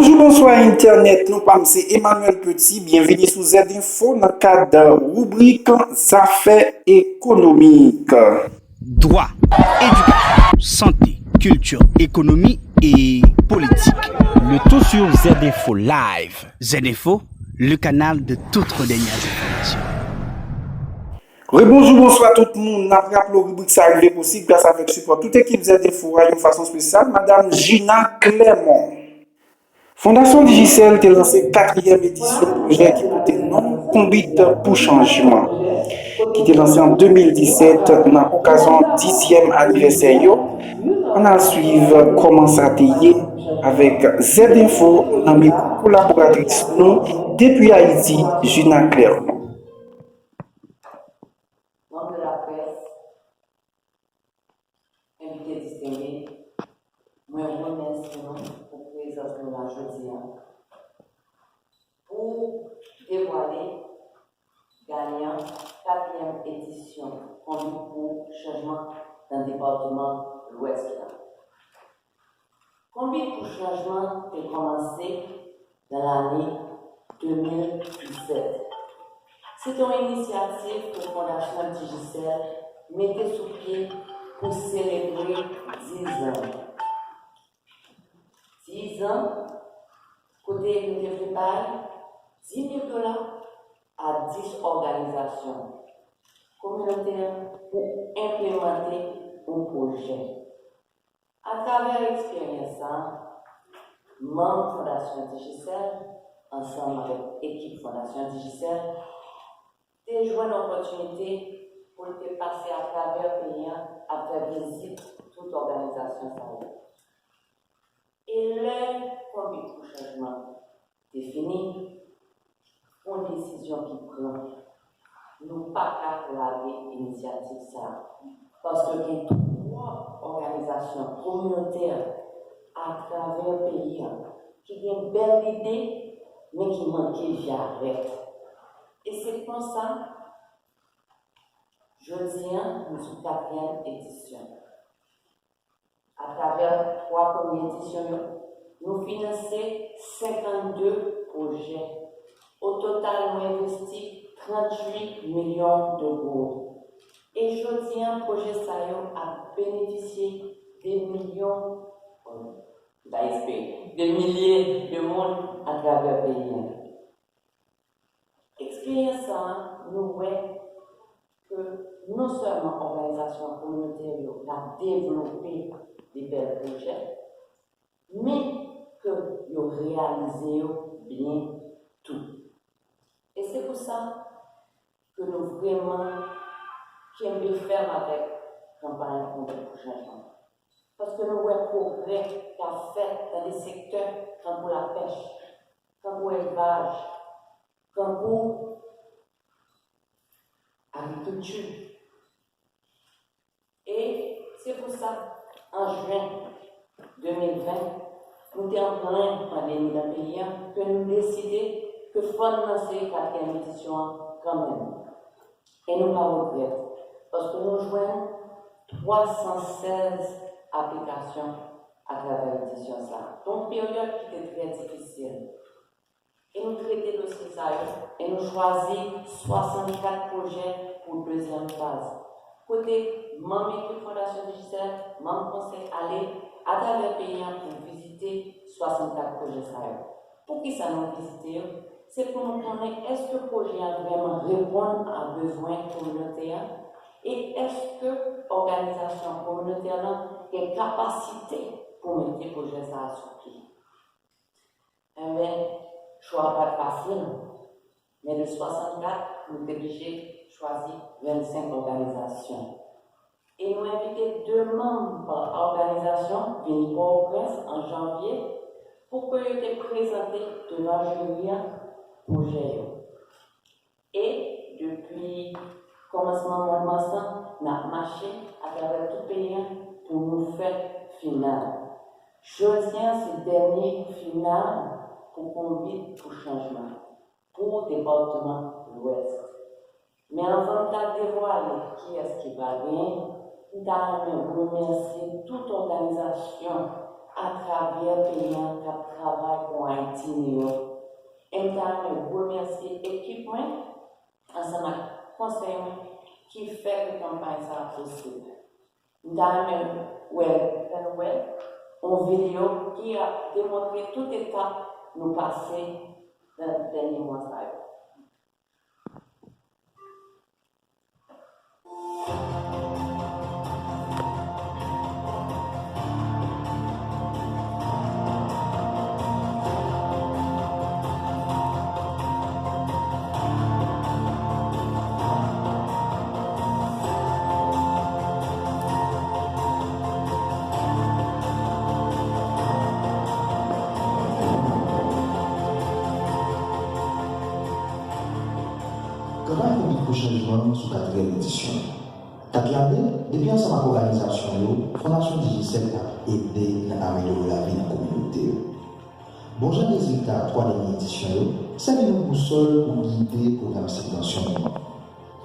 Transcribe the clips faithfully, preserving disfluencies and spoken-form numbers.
Bonjou, bonswa entènèt, non pa m se Emmanuel Petit, byenvini sou Z Info nan kad ribrik Zafè Ekonomik. Dwa, edikasyon, sante, kilti, ekonomi e politik. Le tout sur Z Info Live. Z Info, le canal de toutes vos dernières informations. Rebonjou, bonswa tout moun. N ap raple w, ribrik sa rive posib gras avèk sipò tout ekip Z Info a, yon fason espesyal, Madam Gina Clermont. Fondasyon Digicel te lanse katriyèm edisyon pwojè ki pote non Konbit pou Chanjman, ki te lanse an de mil disèt nan okazyon dizyèm anivèsè yo. Ann al swiv kòman sa te ye avèk Z Info nan mikwo kolaboratris nou depi Ayiti, Gina Clermont. Manm de laprès, envite distenge, mwen remèsye nou pou prezans nou la jodi a pou devwale ganyan katriyèm edisyon Konbit pou Chanjman nan depatman Lwès la. Konbit pou Chanjman te kòmanse nan lane de mil disèt. Se te yon inisyativ ke Fondasyon Digicel mete sou pye pou selebre diz an. Diz an kote nou te vle bay dis mil dola a dis òganizasyon kominotè pou enplimante yon pwojè. Atravè eksperyans sa a, manm Fondasyon Digicel, ansanm avèk ekip Fondasyon Digicel, te jwenn opòtinite pou l te pase atravè peyi a ap fè vizit tout òganizasyon sa yo. E lè Konbit pou Chanjman te fini, yon desizyon ki pran. Nou pa ka lage inisyativ sa a, paske gen twòp òganizasyon kominotè atravè peyi a ki gen bèl lide, men ki manke jarèt. E se konsa, jodi a, nou sou katriyèm edisyon. Atravè twa premye edisyon yo, nou finanse senkannde pwojè. O total, nou envesti tranntuit milyon de goud. E jodi a, pwojè sa yo ap benefisye de milyon, m ta espere, de milye de moun atravè peyi a. Eksperyans sa a, nou wè ke non sèlman òganizasyon kominotè yo ka devlope de bèl pwojè, men ke yo reyalize yo byen tou. E se pou sa ke nou vrèman kenbe fèm avèk kanpay Konbit pou Chanjman. Paske nou wè pwogrè k ap fèt nan de sektè tankou lapèch, tankou elvaj, tankou agrikilti. E se pou sa, an jen de mil ven, nou te an plen pandemi nan peyi a, ke nou deside ke fò n lanse katriyèm edisyon an kanmenm. E nou pa regrèt, paske nou jwenn twa san sèz aplikasyon atravè edisyon sa a. Yon peryòd ki te trè difisil. E nou trete dosye sa yo, e nou chwazi swasannkat pwojè pou dezyèm faz. Kote manm ekip Fondasyon Digicel, manm konsèy ale atravè peyi a pou vizite swasannkat pwojè sa yo. Poukisa nou vizite yo? Se pou nou konnen èske pwojè a vrèman reponn a bezwen kominotè a e èske òganizasyon kominotè lan gen kapasite pou mete pwojè sa a sou pye. Enben, chwa a pa t fasil, men de swasannkat, nou te blije chwazi vennsenk òganizasyon. E nou envite de manm pa òganizasyon vin Pòtoprens an janvye pou ke yo te prezante devan jiri a pwojè yo. E depi kòmansman mwa mas lan, n ap mache atravè tout peyi a pou nou fè final. Jodi a, se dènye final pou Konbit pou Chanjman, pou depatman Lwès. Men anvan m ta devwale kiyès ki va genyen, m ta renmen remèsye tout òganizasyon atravè peyi an k ap travay pou Ayiti, New York. E m ta renmen remèsye ekip mwen ansanm ak konsèy mwen ki fè ke kanpay sa a posib. M ta renmen wè, fè nou wè yon videyo ki ap demontre tout etap nou pase nan dènye mwa sa yo. Kanpay Konbit pou Chanjman sou katriyèm edisyon. Kat lane, depi ansanm ak òganizasyon yo, Fondasyon Digicel ap ede nan amelyore lavi nan kominote yo. Bon jan rezilta twa dènye edisyon yo sèvi nou bousòl pou gide pwogram sibvansyon nou an.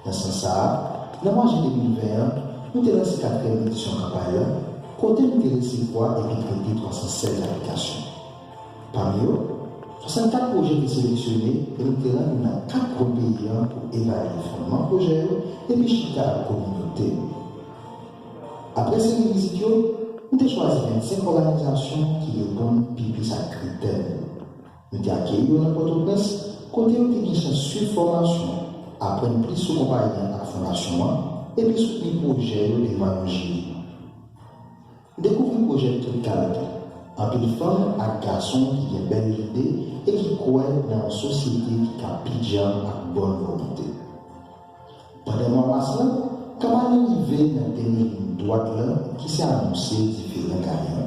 Nan sans sa a, nan mwa jen de mil ven an, nou te lanse katriyèm edisyon kanpay la, kote nou te resevwa epi trete twa san sèz aplikasyon. Pami yo, swasannkat pwojè te seleksyone e nou te rann yo nan kat kwen peyi an pou evalye fondman pwojè yo epi chita ak kominote yo. Apre seri vizit yo, nou te chwazi vennsenk òganizasyon ki reponn pi plis ak kritè nou yo. Nou te akeyi yo nan Pòtoprens, kote yo te gen chans swiv fòmasyon, aprann plis sou konpayi an ak fondasyon an, epi soutni pwojè yo devan yon jiri. Nou dekouvri pwojè tout kalite, anpil fanm ak gason ki gen bèl lide e ki kwè nan yon sosyete ki ka pi djanm ak bòn volonte. Pandan mwa mas la, kanpay lan rive nan dènye liy dwat lan ki se anonse diferan gayan yo.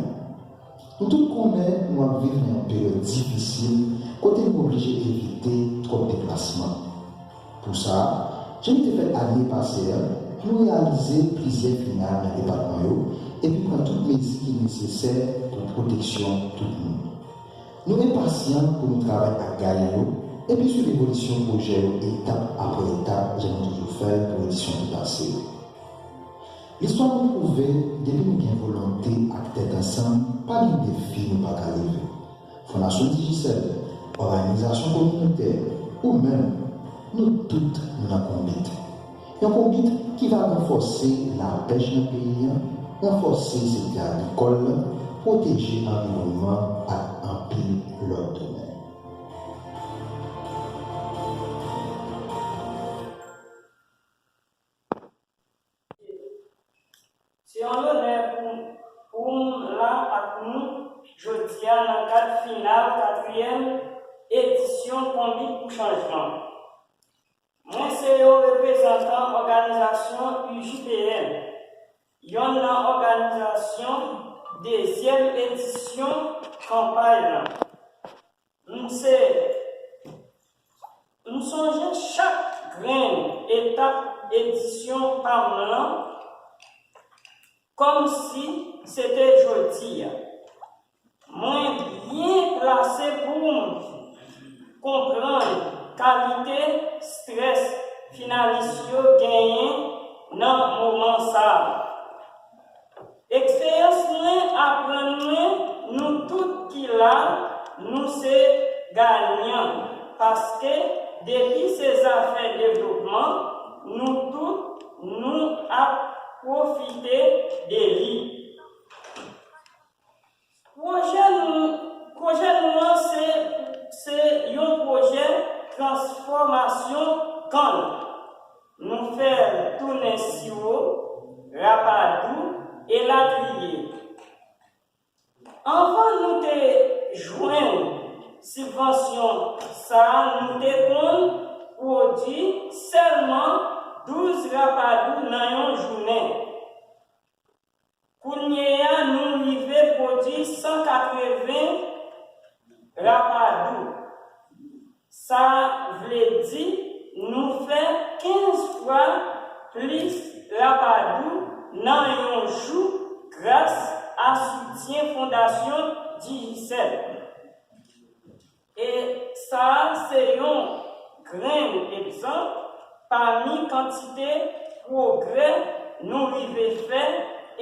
Nou tout konnen nou ap viv nan yon peryòd difisil kote nou oblije evite twòp deplasman. Pou sa, jan li te fèt ane pase a, nou reyalize plizyè final nan depatman yo epi pran tout mezi ki nesesè pou pwoteksyon tout moun. Nou enpasyan pou nou travay ak gayan yo epi swiv evolisyon pwojè yo etap apre etap, jan nou toujou fè l pou edisyon ki pase yo. Listwa nou pwouve, depi nou gen volonte ak tèt ansanm, pa gen defi nou pa ka leve. Fondasyon Digicel, òganizasyon kominotè, ou menm, nou tout nou nan konbit. Yon konbit ki va ranfòse lapèch nan peyi an, ranfòse sektè agrikòl la, pwoteje anviwònman ak anpil lòt domèn. Se yon lonè pou, pou m la ak nou jodi a nan kad final katriyèm edisyon Konbit pou Chanjman. Mwen se yon reprezantan òganizasyon U J P N, yonn nan òganizasyon dezyèm edisyon kanpay lan. M se, m sonje chak grenn etap edisyon pa m lan kòmsi se te jodi a. Mwen byen plase pou m konprann kalite estrès finalis yo genyen nan moman sa a. Eksperyans mwen aprann mwen, nou tout ki la, nou se ganyan, paske depi se zafè devlopman, nou tout, nou ap pwofite de li. Pwojè nou, pwojè nou an se, se yon pwojè transfòmasyon kann. Nou fè l tounen siwo, rapadou, elatriye. Anvan nou te jwenn sibvansyon sa a, nou te konn pwodui sèlman douz rapadou nan yon jounen. Kounye a, nou rive pwodui san katreven rapadou. Sa vle di nou fè kenz fwa plis rapadou nan yon jou gras a soutyen Fondasyon Digicel. E sa a se yon grenn egzanp pami kantite pwogrè nou rive fè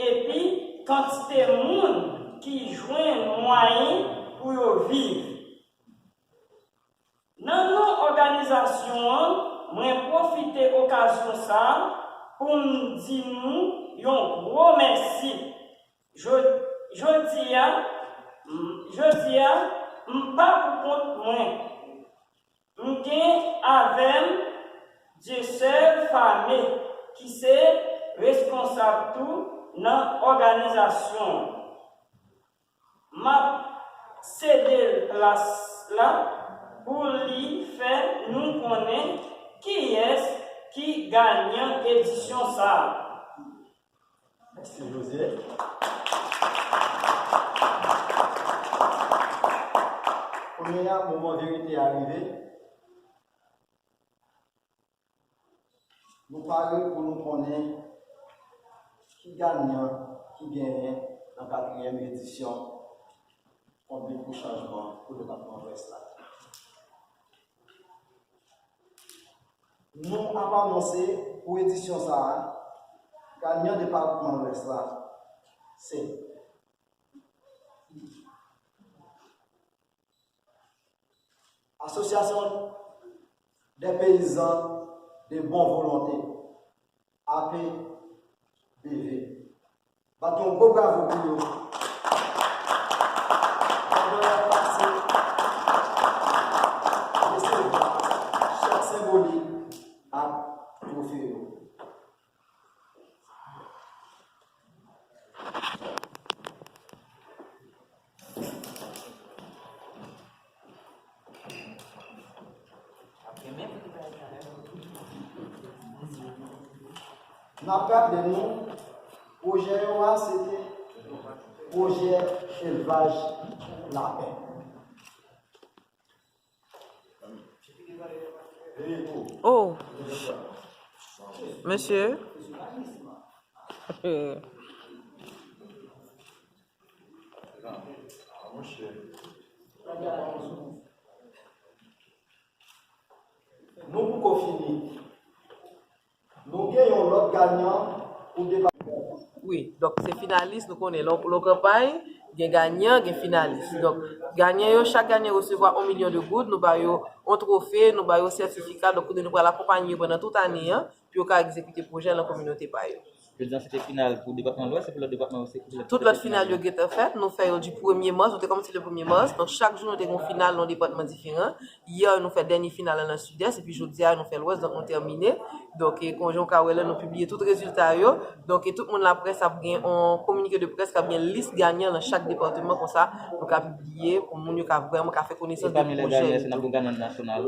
epi kantite moun ki jwenn mwayen pou yo viv. Nan non òganizasyon an, mwen pwofite okazyon sa a pou m di nou yon gwo mèsi. Jo-, jodi a, m, jodi a, m pa pou kont mwen. M gen avè m Dieuseul Famé, ki se responsab tou nan òganizasyon an. M ap sede plas la pou li fè nou konnen kiyès ki ganyan edisyon sa a. Mèsi, Joseph. Kounye a, moman verite a rive. Nou pare pou nou konnen ki ganyan ki genyen nan katriyèm edisyon Konbit pou Chanjman pou depatman Lwès la. Nou ap anonse pou edisyon sa a, ganyan depatman Lwès la se Association des Paysans de Bonne Volonté, A P B V. Bat yon gwo bravo pou yo. Pandan y ap pase resevwa chèk senbolik ak twofe yo. N ap raple nou, pwojè yo a, se te pwojè elvaj lapen. Oh, mesye. Nou poko fini. Nou gen yon lòt ganyan pou depatman. Wi, donk se finalis, nou konnen lè w, lè w kanpay, gen ganyan, gen finalis. Donk, ganyan yo, chak ganyan resevwa yon milyon de goud, nou ba yo yon twofe, nou ba yo sètifika, donk kounye a nou pral akonpaye yo pandan tout ane an, pou yo ka egzekite pwojè nan kominote pa yo. Jodi a se te final pou depatman Lwès, epi lòt depatman yo se pou lòt. Tout lòt final yo gentan fèt, nou fè yo di premye mas, nou te kòmanse le premye mas, donk chak jou nou te gen yon final nan yon depatman diferan. Yè, nou fè dènye final la nan Sidès, epi jodi a, nou fè Lwès, donk nou tèmine. Donk, e, kon jan w ka wè la, nou pibliye tout rezilta yo. Donk, e, tout moun laprès ap gen yon kominike de près k ap gen lis ganyan nan chak depatman, konsa, nou ka pibliye pou moun yo ka vrèman ka fè konesans de pwojè yo. E pami lè ganyan, se n ap gen ganyan nasyonal?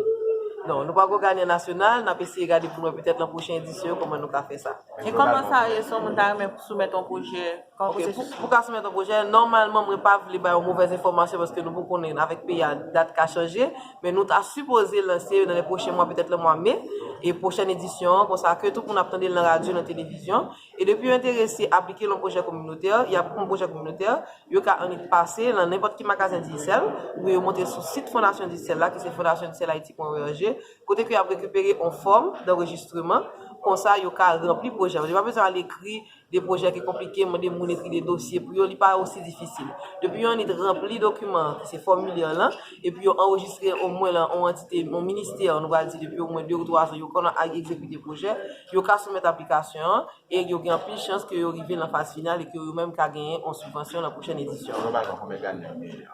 Non, nou pa gen ganyan nasyonal, n ap eseye gade pou nou wè petèt nan pwochen edisyon yo kòman nou ka fè sa. E kòman sa ye si yon moun ta renmen soumèt yon pwojè? Kòman pwosesis pou, pou ka soumèt yon pwojè, nòmalman, mwen pa vle bay yon movèz enfòmasyon paske nou poko konnen avèk peyi a, dat ka chanje, men nou ta sipoze lanse nan lè pwochen mwa, petèt nan mwa me, e pwochèn edisyon an, konsa ke tout moun ap tande l nan radyo, nan televizyon. E depi yo enterese aplike nan pwojè kominotè, y ap pran pwojè kominotè, yo ka annik pase nan nenpòt ki magazen Digicel, oubyen yo monte sou sit Fondasyon Digicel la, ki se fondasyon digicel haiti pwen org, kote ke y ap rekipere yon fòm danrejistreman, konsa yo ka ranpli pwojè yo. Yo pa bezwen al ekri de pwojè ki konplike, mande moun ekri de dosye pou yo, li pa osi difisil. Depi yo annik ranpli dokiman an, ki se fòmilè lan, epi yo anrejistre omwen lan yon antite, yon ministè, nou pral di depi omwen de ou twa zan, yo konn egzekite pwojè, yo ka soumèt aplikasyon an, e yo gen anpil chans ke yo rive nan faz final e ke yo menm ka genyen yon sibvansyon nan pwochèn edisyon. Globalman, konbyen ganyan genyen?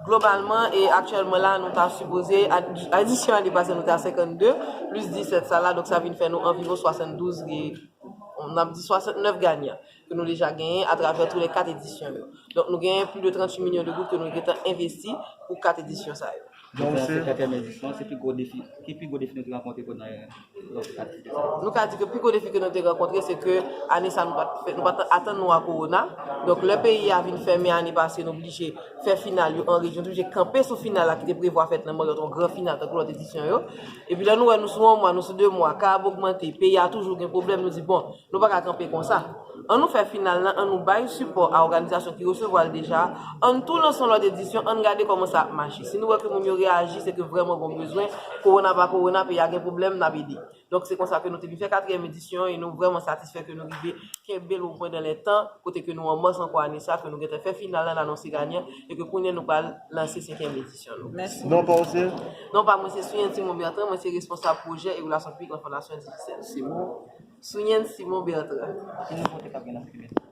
Globalman, e aktyèlman la, nou ta sipoze, ad-, edisyon ane pase, nou te a senkannde, plis disèt sa la, donk sa vin fè nou anviwon swasanndouz, e, n ap di swasantnèf ganyan ke nou deja genyen atravè tou lè kat edisyon yo. Donk, nou genyen plis de tranntuit milyon de goud ke nou gentan envesti pou kat edisyon sa yo. Donk, se katriyèm edisyon, se pi gwo defi, ki pi gwo defi nou te rankontre pandan lòt aktivite sa yo? Nou ka di ke pi gwo defi ke nou te rankontre, se ke ane sa nou pa t fè, nou pa t atann nou a kowona. Donk, lè peyi a vin fèmen ane pase, nou oblije fè final yo an rejyon, nou oblije kanpe sou final la ki te prevwa fèt nan Marriott, yon gran final, tankou lòt edisyon yo. Epi lè nou wè nou sou yon mwa, nou sou de mwa, ka ap ogmante, peyi a toujou gen pwoblèm, nou di, bon, nou pa ka kanpe konsa. Ann nou fè final lan, ann nou bay sipò a òganizasyon ki resevwa l deja, ann tou lanse yon lòt edisyon, ann gade kòman sa ap mache. Si nou wè ke moun yo reyaji, se ke vrèman gon bezwen, kowona pa kowona, peyi a gen pwoblèm, n ap ede. Donk, se konsa ke nou te vin fè katriyèm edisyon e nou vrèman satisfè ke nou rive kenbe l o mwen dan lè tan, kote ke nou anmòs ankò ane sa, ke nou gentan fè final la, n anonse ganyan, e ke kounye a nou pral lanse senkyèm edisyon nou. Mèsi. Non pa w se? Non pa mwen se Suyenn Simon Bertrand, mwen se responsab pwojè e relasyon piblik nan Fondasyon Digicel. Simon. Suyenn Simon Bertrand. Ki nouvote k ap gen nan Fondasyon?